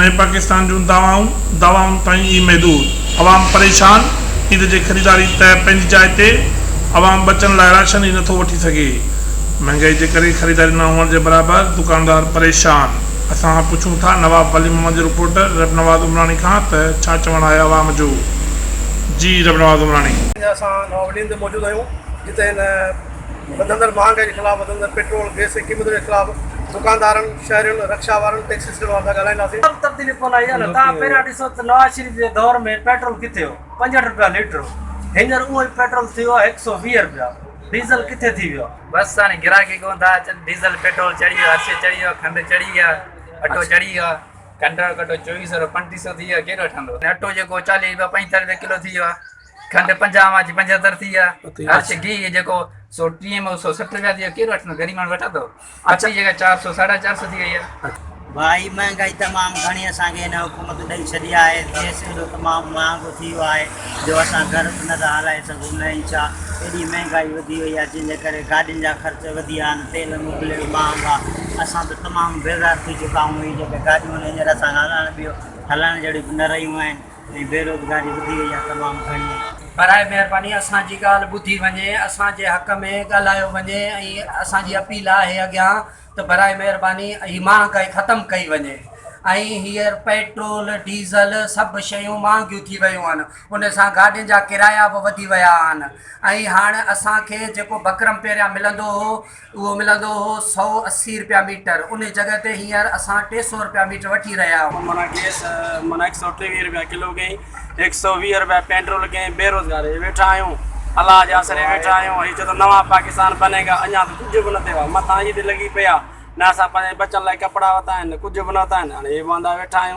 نئين پاڪستان جون دعوائون دعوائن تائين ئي محدود، عوام پريشان، عيد جي خريداري ته پنهنجي جاء تي، عوام ٻچن لاء راشن ئي نٿو وٺي سگهي، مهنگائي جي ڪري خريداري نه هئڻ جي برابر، دڪاندار پريشان، اسان پڇون ٿا نواب ولي محمد جي رپورٽر ربنواز عمراڻي کان ته ڇا چوڻ آهي عوام جو؟ جي ربنواز عمراڻي. اڄ اسان نواب ولي تي موجود آهيون جتي هن وڌندڙ مهانگائي جي خلاف وڌندڙ پيٽرول گئس جي قيمتن جي خلاف دڪاندارن، شهرين، رڪشا وارن، ٽيڪسي اسٽينڊ وارن سان ڳالهائينداسين. ڪا به تبديلي ڪونه آئي آهي نه توهان پهريان ڏسو ته نواز شريف جي دور ۾ پيٽرول ڪٿي هو 65 رپيا ليٽر هو هينئر اهو ئي پيٽرول ٿي ويو آهي 120 رپيا ڊيزل ڪٿي ٿي ويو آهي. بس هاڻي گراهڪ ئي ڪونه ٿا اچن ڊيزل پيٽرول چڙهي ويو هر شي چڙهي ويو کنڊ چڙهي ويا اٽو چڙهي ويو آهي کنڊ جو ڪٽو 24 سو 35 سو ٿي ويو آهي ڪير وٺندو اٽو جيڪو 40 رپيا 45 رپيا ڪلو ٿي ويو آهي کنڊ 50 مان اچي 75 ٿي آ هر شي گيهه جيڪو 130 مان 160 رپيا ٿي ويو ڪير وٺندو غريب ماڻهو وٺندو اٽي جيڪا 400 450 ٿي وئي آ. ڀائي مهنگائي تمام گهڻي اسان کي هن حڪومت ڏئي ڇڏي آهي گئس ايڏو تمام مهانگو ٿي ويو آهي جو اسان گهر به نٿا هلائي سگهون نه ئي ڇا ايڏي مهنگائي وڌي وئي آهي جنهن جي ڪري گاڏين جا خرچ وڌي ويا آهن تيل مبليل مهانگا اسان ته تمام بيزار ٿي چڪا آهيون هي جيڪي گاڏيون آهن هينئر اسان کي هلائڻ به هلائڻ جهڙيون به نه رهيون آهن ۽ بيروزگاري وڌي وئي آهي تمام گهڻي. براء مهرباني اسان جي ڳالهه ٻڌي وڃي اسان جي حق ۾ ڳالهايو وڃي ۽ اسان جي اپيل آهي اڳيان ته براء مهرباني هي مهانگائي ختم ڪئي وڃي ۽ هينئر پيٽرول ڊيزل سڀ شيون مهانگيون ٿي ويون آهن ان سان گاڏين جا ڪرايا به وڌي ويا آهن ۽ هاڻ اسان کي جيڪو بڪرم پهريان ملندو هو اهو ملندو هو 180 رپيا ميٽر، انهي جڳهه تي هينئر اسان 300 رپيا ميٽر وٺي رهيا آهيون. معنيٰ گئس معنيٰ هڪ سئو ٽيويهه رپيا ڪلو ڪئين، هڪ سئو 20 رپيا پيٽرول ڪئين، بيروزگار هي ويٺا آهيون، الله جي آسري ويٺا آهيون، هي چئي ٿو نوان پاڪستان بني گا، اڃا ته ڪجهه به نه ٿيو آهي، مٿان عيد لڳي پئي آهي، نه اسان پنهنجي ٻچن لاء ڪپڙا ورتا آهن، نه ڪجهه به نه ورتا آهن، هاڻي هي واندا ويٺا آهيون.